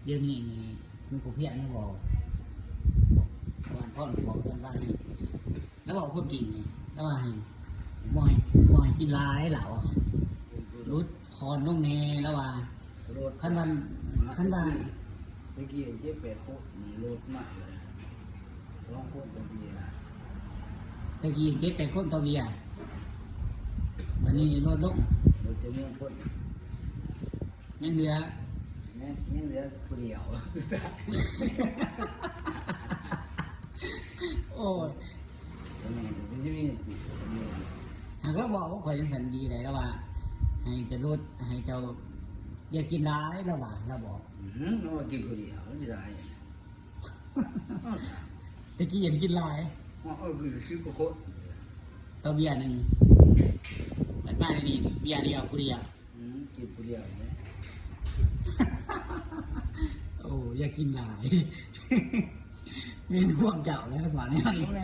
ດຽວນີ້ນີ້ມີຜູ້ພຽນມາບອກ ບອກ ບອກເພື່ອນວ່າ ລາວເວົ້າຄວາມຈິງນີ້ ລາວວ່າໃຫ້ ບໍ່ໃຫ້ ບໍ່ໃຫ້ກິນຫຼາຍ ລາວວ່າໃຫ້ຫຼຸດຜ່ອນລົງແດ່ ລາວວ່າ ລົດ ຄັນວ່າ ຄັນວ່າ ແຕ່ກີ້ເຈັດແປດຄົນນີ້ລົດມາເລີຍ ສອງຄົນຕໍ່ເບຍ ແຕ່ກີ້ເຈັດແປດຄົນຕໍ່ເບຍ ບັດນີ້ລົດລົງ ລົດຈຳນວນຄົນ ຍັງເຫຼືອ ຍັງ ຍັງເຫຼືອຜູ້ດຽວ ໂອ້ຍ ກໍແມ່ນ ກໍຊິມີ ຫາກລາວບອກວ່າຂ້ອຍຈັ່ງຊັ້ນດີໃດ ລາວວ່າໃຫ້ເຈົ້າລົດ ໃຫ້ເຈົ້າຢ່າກິນຫຼາຍ ລາວວ່າ ລາວບອກ ອື ລາວວ່າກິນຜູ້ດຽວມັນຊິຫຼາຍ ແຕ່ກີ້ຍັງກິນຫຼາຍ ເອີ ກິນສິບກວ່າຄົນ ຕໍ່ເບຍໜຶ່ງ ບັດມາດຽວນີ້ເບຍດຽວ ຜູ້ດຽວ ອື ກິນຜູ້ດຽວນີ້ ໂອ້ ຢ່າກິນຫຼາຍ ແມ່ນຄວາມເຈົ້າແລ້ວ ລາວວ່າແນວນີ້ ບໍ່ແມ່ນ